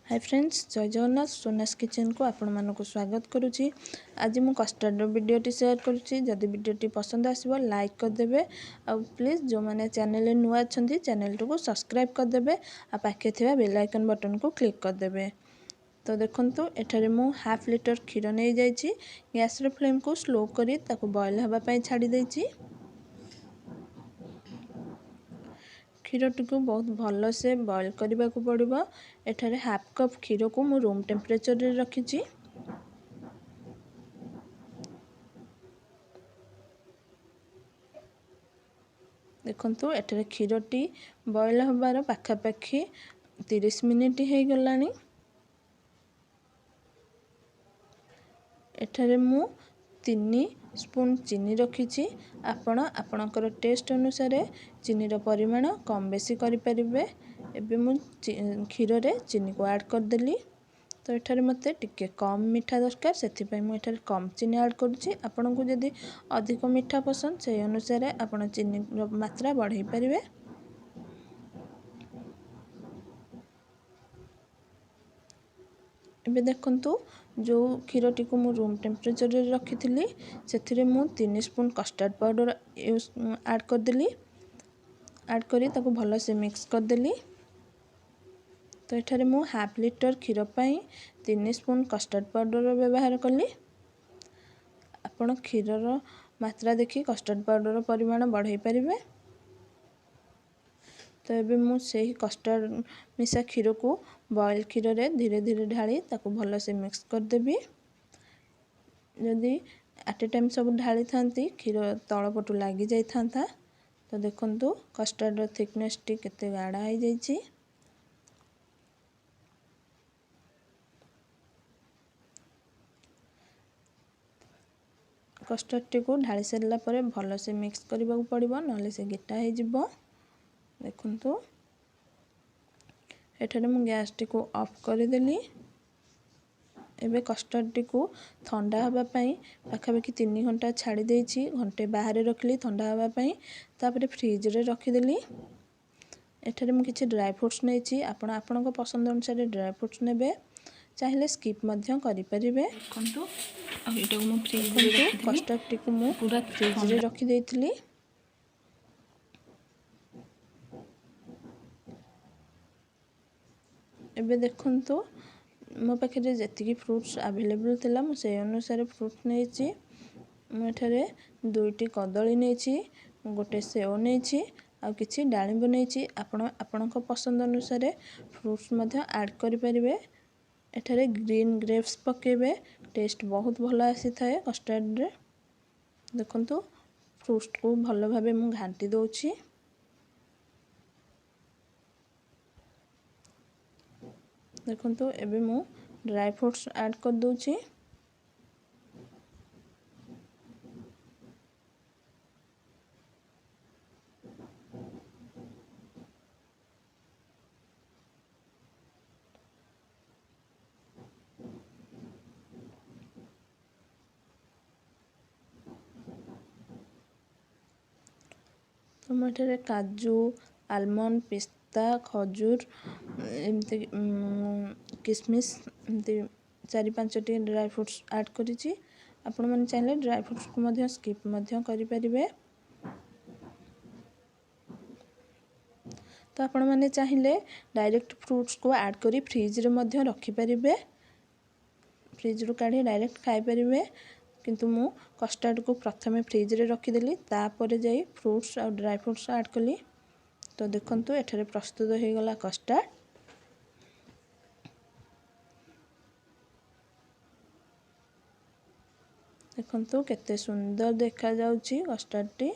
High friends, ଜୟ ଜଗନ୍ନାଥ। ସୋନାସ୍ କିଚେନ୍କୁ ଆପଣମାନଙ୍କୁ ସ୍ୱାଗତ କରୁଛି। ଆଜି ମୁଁ କଷ୍ଟାର୍ଡ଼ର ଭିଡ଼ିଓଟି ସେୟାର କରୁଛି। ଯଦି ଭିଡ଼ିଓଟି ପସନ୍ଦ ଆସିବ, ଲାଇକ୍ କରିଦେବେ ଆଉ ପ୍ଲିଜ୍ ଯେଉଁମାନେ ଚ୍ୟାନେଲରେ ନୂଆ ଅଛନ୍ତି, ଚ୍ୟାନେଲଟିକୁ ସବସ୍କ୍ରାଇବ୍ କରିଦେବେ ଆଉ ପାଖରେ ଥିବା ବେଲ୍ ଆଇକନ୍ ବଟନ୍କୁ କ୍ଲିକ୍ କରିଦେବେ। ତ ଦେଖନ୍ତୁ, ଏଠାରେ ମୁଁ ହାଫ୍ ଲିଟର କ୍ଷୀର ନେଇଯାଇଛି। ଗ୍ୟାସ୍ର ଫ୍ଲେମ୍କୁ ସ୍ଲୋ କରି ତାକୁ ବଏଲ୍ ହେବା ପାଇଁ ଛାଡ଼ି ଦେଇଛି। କ୍ଷୀରଟିକୁ ବହୁତ ଭଲସେ ବଏଲ୍ କରିବାକୁ ପଡ଼ିବ। ଏଠାରେ ହାଫ୍ କପ୍ କ୍ଷୀରକୁ ମୁଁ ରୁମ୍ ଟେମ୍ପରେଚରରେ ରଖିଛି। ଦେଖନ୍ତୁ, ଏଠାରେ କ୍ଷୀରଟି ବଏଲ୍ ହେବାର ପାଖାପାଖି 30 ମିନିଟ୍ ହେଇଗଲାଣି। ଏଠାରେ ମୁଁ 3 ସ୍ପୁନ୍ ଚିନି ରଖିଛି। ଆପଣ ଆପଣଙ୍କର ଟେଷ୍ଟ ଅନୁସାରେ ଚିନିର ପରିମାଣ କମ୍ ବେଶୀ କରିପାରିବେ। ଏବେ ମୁଁ କ୍ଷୀରରେ ଚିନିକୁ ଆଡ଼୍ କରିଦେଲି। ତ ଏଠାରେ ମୋତେ ଟିକେ କମ୍ ମିଠା ଦରକାର, ସେଥିପାଇଁ ମୁଁ ଏଠାରେ କମ୍ ଚିନି ଆଡ଼୍ କରୁଛି। ଆପଣଙ୍କୁ ଯଦି ଅଧିକ ମିଠା ପସନ୍ଦ, ସେଇ ଅନୁସାରେ ଆପଣ ଚିନିର ମାତ୍ରା ବଢ଼େଇ ପାରିବେ। ଏବେ ଦେଖନ୍ତୁ, ଯେଉଁ କ୍ଷୀରଟିକୁ ମୁଁ ରୁମ୍ ଟେମ୍ପରେଚରରେ ରଖିଥିଲି, ସେଥିରେ ମୁଁ 3 spoon custard powder use add କରିଦେଲି। ଆଡ଼୍ କରି ତାକୁ ଭଲସେ ମିକ୍ସ କରିଦେଲି। ତ ଏଠାରେ ମୁଁ ହାଫ୍ ଲିଟର କ୍ଷୀର ପାଇଁ 3 ସ୍ପୁନ୍ କଷ୍ଟାର୍ଡ଼ ପାଉଡ଼ର ବ୍ୟବହାର କଲି। ଆପଣ କ୍ଷୀରର ମାତ୍ରା ଦେଖି କଷ୍ଟାର୍ଡ଼ ପାଉଡ଼ର ପରିମାଣ ବଢ଼େଇ ପାରିବେ। ତ ଏବେ ମୁଁ ସେହି କଷ୍ଟାର୍ଡ଼ ମିଶା କ୍ଷୀରକୁ ବଏଲ୍ କ୍ଷୀରରେ ଧୀରେ ଧୀରେ ଢାଳି ତାକୁ ଭଲସେ ମିକ୍ସ କରିଦେବି। ଯଦି ଆଟ୍ ଏ ଟାଇମ୍ ସବୁ ଢାଳିଥାନ୍ତି, କ୍ଷୀର ତଳ ପଟୁ ଲାଗିଯାଇଥାନ୍ତା। ତ ଦେଖନ୍ତୁ, କଷ୍ଟାର୍ଡ଼ର ଥିକନେସ୍ଟି କେତେ ଗାଢ଼ା ହେଇଯାଇଛି। କଷ୍ଟାର୍ଡ଼ଟିକୁ ଢାଳି ସାରିଲା ପରେ ଭଲସେ ମିକ୍ସ କରିବାକୁ ପଡ଼ିବ, ନହେଲେ ସେ ଗେଟା ହେଇଯିବ। ଦେଖନ୍ତୁ, ଏଠାରେ ମୁଁ ଗ୍ୟାସ୍ଟିକୁ ଅଫ୍ କରିଦେଲି। ଏବେ କଷ୍ଟାର୍ଡ଼ଟିକୁ ଥଣ୍ଡା ହେବା ପାଇଁ ପାଖାପାଖି 3 ଘଣ୍ଟା ଛାଡ଼ି ଦେଇଛି। ଘଣ୍ଟେ ବାହାରେ ରଖିଲି ଥଣ୍ଡା ହେବା ପାଇଁ, ତାପରେ ଫ୍ରିଜରେ ରଖିଦେଲି। ଏଠାରେ ମୁଁ କିଛି ଡ୍ରାଏ ଫ୍ରୁଟ୍ସ ନେଇଛି। ଆପଣ ଆପଣଙ୍କ ପସନ୍ଦ ଅନୁସାରେ ଡ୍ରାଏ ଫ୍ରୁଟ୍ସ ନେବେ, ଚାହିଁଲେ ସ୍କିପ୍ ମଧ୍ୟ କରିପାରିବେ। ଦେଖନ୍ତୁ, ଆଉ ଏଇଟାକୁ ମୁଁ ଫ୍ରିଜରେ ଦେଖନ୍ତୁ, କଷ୍ଟାର୍ଡ଼ଟିକୁ ମୁଁ ପୁରା ଫ୍ରିଜରେ ରଖିଦେଇଥିଲି। ଏବେ ଦେଖନ୍ତୁ, ମୋ ପାଖରେ ଯେତିକି ଫ୍ରୁଟ୍ସ ଆଭେଲେବୁଲ୍ ଥିଲା, ମୁଁ ସେଇ ଅନୁସାରେ ଫ୍ରୁଟ୍ସ ନେଇଛି। ମୁଁ ଏଠାରେ 2ଟି କଦଳୀ ନେଇଛି, ଗୋଟେ ସେଓ ନେଇଛି ଆଉ କିଛି ଡାଳିମ୍ବ ନେଇଛି। ଆପଣ ଆପଣଙ୍କ ପସନ୍ଦ ଅନୁସାରେ ଫ୍ରୁଟ୍ସ ମଧ୍ୟ ଆଡ଼୍ କରିପାରିବେ। ଏଠାରେ ଗ୍ରୀନ୍ ଗ୍ରେପ୍ସ ପକାଇବେ, ଟେଷ୍ଟ ବହୁତ ଭଲ ଆସିଥାଏ କଷ୍ଟାର୍ଡ଼ରେ। ଦେଖନ୍ତୁ, ଫ୍ରୁଟ୍ସକୁ ଭଲ ଭାବେ ମୁଁ ଘାଣ୍ଟି ଦେଉଛି। ଦେଖନ୍ତୁ, ଏବେ ମୁଁ ଡ୍ରାଏ ଫ୍ରୁଟ୍ସ ଆଡ଼୍ କରିଦେଉଛି। ତ ମୁଁ ଏଠାରେ କାଜୁ, ଆଲମଣ୍ଡ, ପିସ୍ତା, ଖଜୁର, ଏମିତି କିସମିସ୍, ଏମିତି 4 5ଟି ଡ୍ରାଏ ଫ୍ରୁଟ୍ସ ଆଡ଼୍ କରିଛି। ଆପଣମାନେ ଚାହିଁଲେ ଡ୍ରାଏ ଫ୍ରୁଟ୍ସକୁ ମଧ୍ୟ ସ୍କିପ୍ ମଧ୍ୟ କରିପାରିବେ। ତ ଆପଣମାନେ ଚାହିଁଲେ ଡାଇରେକ୍ଟ ଫ୍ରୁଟ୍ସକୁ ଆଡ଼୍ କରି ଫ୍ରିଜରେ ମଧ୍ୟ ରଖିପାରିବେ, ଫ୍ରିଜରୁ କାଢ଼ି ଡାଇରେକ୍ଟ ଖାଇପାରିବେ। କିନ୍ତୁ ମୁଁ କଷ୍ଟାର୍ଡ଼କୁ ପ୍ରଥମେ ଫ୍ରିଜରେ ରଖିଦେଲି, ତାପରେ ଯାଇ ଫ୍ରୁଟ୍ସ ଆଉ ଡ୍ରାଏ ଫ୍ରୁଟ୍ସ ଆଡ଼୍ କଲି। ତ ଦେଖନ୍ତୁ, ଏଠାରେ ପ୍ରସ୍ତୁତ ହୋଇଗଲା କଷ୍ଟାର୍ଡ଼। ଦେଖନ୍ତୁ, କେତେ ସୁନ୍ଦର ଦେଖାଯାଉଛି କଷ୍ଟାର୍ଡ଼ଟି।